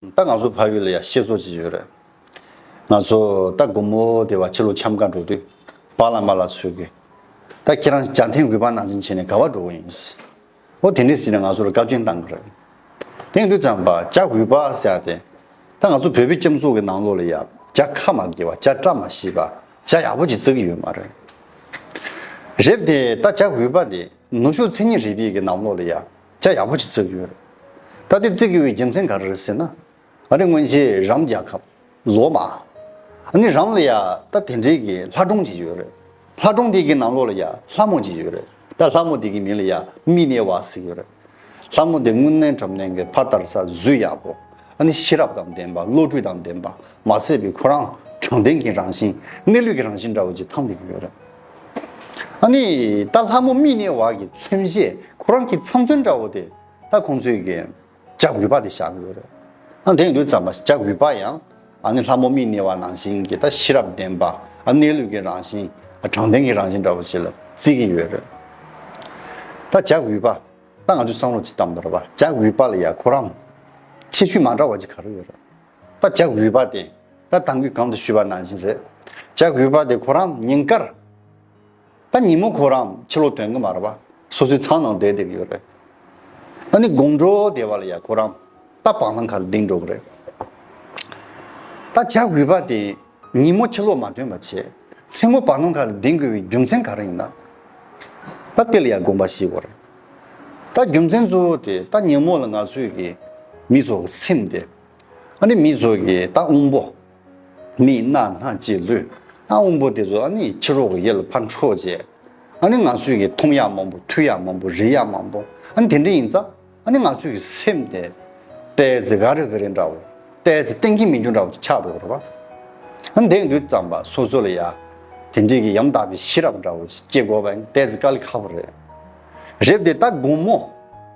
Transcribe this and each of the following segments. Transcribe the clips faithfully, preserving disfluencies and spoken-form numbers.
ད་ང་ཚོ་ཕ་ཡུལ་ལ་ཡ་བཤད་སྲོལ་ཅིག་ཡོད་རེད། ང་ཚོ་ད་དགོང་མོ་དེ་བ་ཕྱི་ལོགས་འཆམ་ག་འགྲོ་དུས་པཱ་ལགས་མ་ལགས་ཚོས་གི། ད་ཁྱེད་རང་ཇ་འཐེན་འོད་འབར་ནང་བཞིན་བྱས་ནས་ག་བ་འགྲོ་གི་ཡིན། འོ་དེ་འདྲས་ཟེར་ནས་ང་ཚོར་བཀའ་བཀྱོན་བཏང་གི་རེད། དེང་དུས་ཙམ་པ་ཇ་འོད་འབར་ཟེར་ཡ་དེ། ད་ང་ཚོ་བོད་པའི་སྤྱི་ཚོགས་ཀྱི་ནང་ལོགས་ལ་ཡ་ཇ་ཁ་མ་དགེ་བ། ཇ་བཀྲ་མ་ཤིས་པ། ཇ་ཡག་པོ་ཅིག་བརྩི་གི་ཡོད་མ་རེད། རེད་དེ་ད་ཇ་འོད་འབར་དེ་ནུབ་ཕྱོགས་མཚན་ཉིད་རིག་པའི་གི་ནང་ལོགས་ལ་ཡ་ཇ་ཡག་པོ་ཅིག་བརྩི་གི་ཡོད་རེད། ད་དེ་བརྩི་གི་ཡོད་པའི་རྒྱུ་མཚན་ག་རེ་རེད་ཟེར་ན། ཨ་རི་སྔོན་ཆད་རམ་རྒྱལ་ཁབ་ལོ་མ། ཨ་ནི་རམ་ལ་ཡ་ད་དེ་འདྲའི་གི་ལྷ་སྒྲུང་ཅིག་ཡོད་རེད། ལྷ་སྒྲུང་དེ་གི་ནང་ལོགས་ལ་ཡ་ལྷ་མོ་ཅིག་ཡོད་རེད། ད་ལྷ་མོ་དེ་གི་མིང་ལ་ཡ་མི་ནེ་ཝ་ཟེར་གི་ཡོད་རེད། ལྷ་མོ་དེ་དངོས་གནས་དྲང་གནས་ཀྱི་ཕ་དར་ས་གཟུགས་ཡག་པོ། ཨ་ནི་ཤེས་རབ་དང་ལྡན་པ། བློ་གྲོས་དང་ལྡན་པ་མ་ཟད་པའི་ཁོ་རང་དྲང་བདེན་གྱི་རང་བཞིན། གནས་ལུགས་ཀྱི་རང་བཞིན་འདྲ་བོ་ཅིག་མཐོང་བསྡད་ཀྱི་ཡོད་རེད། ཨ་ནི་ད་ལྷ་མོ་མི་ནེ་ཝ་གི་མཚོན་བྱེད་ཁོ་རང་གི་ཚབ་མཚོན་འདྲ་བོ་དེ་ད་ཁོང་ཚོས་གི་ཇ་འོད་འབར་དེ་བཞག་གི་ཡོད་རེད། ཨ་དེང་དུས་ཙམ་པ་ཇ་འོད་འབར་ཡང་ཨ་ནི་ལྷ་མོ་མི་ནེ་ཝ་ནང་བཞིན་གྱི་ད་ཤེས་རབ་ལྡན་པ། ཨ་གནས་ལུགས་ཀྱི་རང་བཞིན། ཨ་དྲང་བདེན་གྱི་རང་བཞིན་འདྲ་བོ་ཞིག་ལ་བརྩི་གི་ཡོད་རེད། ད་ཇ་འོད་འབར། ད་ང་ཚོས་བསམ་བློ་ཅིག་བཏང་དོར་བ། ཇ་འོད་འབར་ལ་ཡ་ཁོ་རང་ཁྱད་ཆོས་མ་འདྲ་བ་ཅིག་ག་རེ་ཡོད་རེད། ད་ཇ་འོད་འབར་དེ་ད་དང་གུས་གང་དུ་ཞུས་པ་ནང་བཞིན་རེད། ཇ་འོད་འབར་དེ་ཁོ་རང་ཉིན་དཀར། ད་ཉིན་མོ་ཁོ་རང་ཕྱི་ལོགས་ཐོན་གི་མ་རེད་པ། སོ་སོའི་ཚང་ནང་བསྡད་བསྡད་ཀྱི་ཡོད་རེད། ཨ་ནི་དགོང་དྲོ་དེ་བ་ལ་ཡ་ཁོ་རང་ད་བར་སྣང་ཁ་ལ་ལྡིང་འགྲོ་གི་རེད། ད་ཇ་འོད་འབར་དེ་ཉིན་མོ་ཕྱི་ལོགས་མ་ཐོན་པ་བྱས། མཚན་མོ་བར་སྣང་ཁ་ལ་ལྡིང་དགོས་པའི་རྒྱུ་མཚན་ག་རེ་ཡིན་ན། ད་དེ་ལ་ཡ་དགོངས་པ་བཞེས་དགོས་རེད། ད་རྒྱུ་མཚན་གཙོ་བོ་དེ་ད་ཉིན་མོ་ལ་ང་ཚོའི་གི་མི་ཚོ་གི་སེམས་དེ། ཨ་ནི་མི་ཚོ་གི་ད་དབང་པོ། མིག་རྣ་སྣ་ལྕེ་ལུས། ཨ་དབང་པོ་དེ་ཚོ་ཨ་ནི་ཕྱི་རོལ་གྱི་ཡུལ་ལ་ཕར་འཕྲོ་བྱས། ཨ་ནི་ང་ཚོས་ཀྱི་མཐོང་ཡག་མང་པོ། ཐོས་ཡག་མང་པོ། རེག་ཡག་མང་པོ། ཨ་ནི་དེ་འདྲ་ཡིན་ཙང་ཨ་ནི་ང་ཚོའི་གི་སེམས་དེ་ཏོག་ཙམ་ག་རེ་ག་རེ་འདྲ་བོ། ཏོག་ཙམ་གཏན་འཁེལ་མི་རྒྱུ་འདྲ་བོ་ཅིག་ཆགས་འགྲོ་གི་རེད་པ། ཨ་ནི་དེང་དུས་ཙམ་པ་སོ་སོ་ལ་ཡ་དེ་འདྲའི་གི་ཡང་དག་པའི་ཤེས་རབ་འདྲ་བོ་ཞིག་སྐྱེ་དགོས་པ་ཡིན་ཏོག་ཙམ་དཀའ་ལས་ཁག་པོ་རེད། རེད་དེ་ད་དགོང་མོ་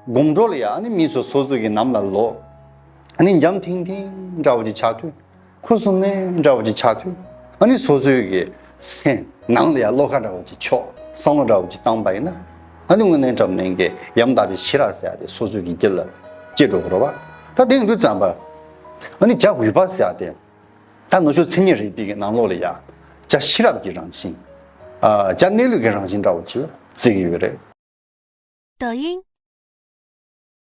དགོང་དྲོ་ལ་ཡ་ཨ་ནི་མི་ཚོ་སོ་སོ་གི་ནང་ལ་ལོག་ཨ་ནི་འཇམ་ཐིང་ཐིང་འདྲ་བོ་ཅིག་ཆགས་དུས། ཁུ་སིམ་མེར་འདྲ་བོ་ཅིག་ཆགས་དུས། ཨ་ནི་སོ་སོའི་གི་སེམས་ནང་ལ་ཡ་བློ་ཁ་འདྲ་བོ་ཅིག་ཕྱོགས། བསམ་བློ་འདྲ་བོ་ཅིག་བཏང་པ་ཡིན་ན། ཨ་ནི་དངོས་གནས་དྲང་གནས་ཀྱི་ཡང་དག་པའི་ཤེས་རབ་ཟེར་ཡ་དེ་སོ་སོའི་གི་རྒྱུད་ལ་སྐྱེ་འགྲོ་གི་རེད་པ། ད་དེང་དུས་ཙམ་པ། ཨ་ནི་ཇ་འོད་འབར་ཟེར་ཡ་དེ། ད་ནུབ་ཕྱོགས་མཚན་ཉིད་རིག་པའི་གི་ནང་ལོགས་ལ་ཡ། ཇ་ཤེས་རབ་ཀྱི་རང་བཞིན། ཨ་ཇ་གནས་ལུགས་ཀྱི་རང་བཞིན་འདྲ་བོ་ཅིག་བརྩི་གི་ཡོད་རེད། 抖音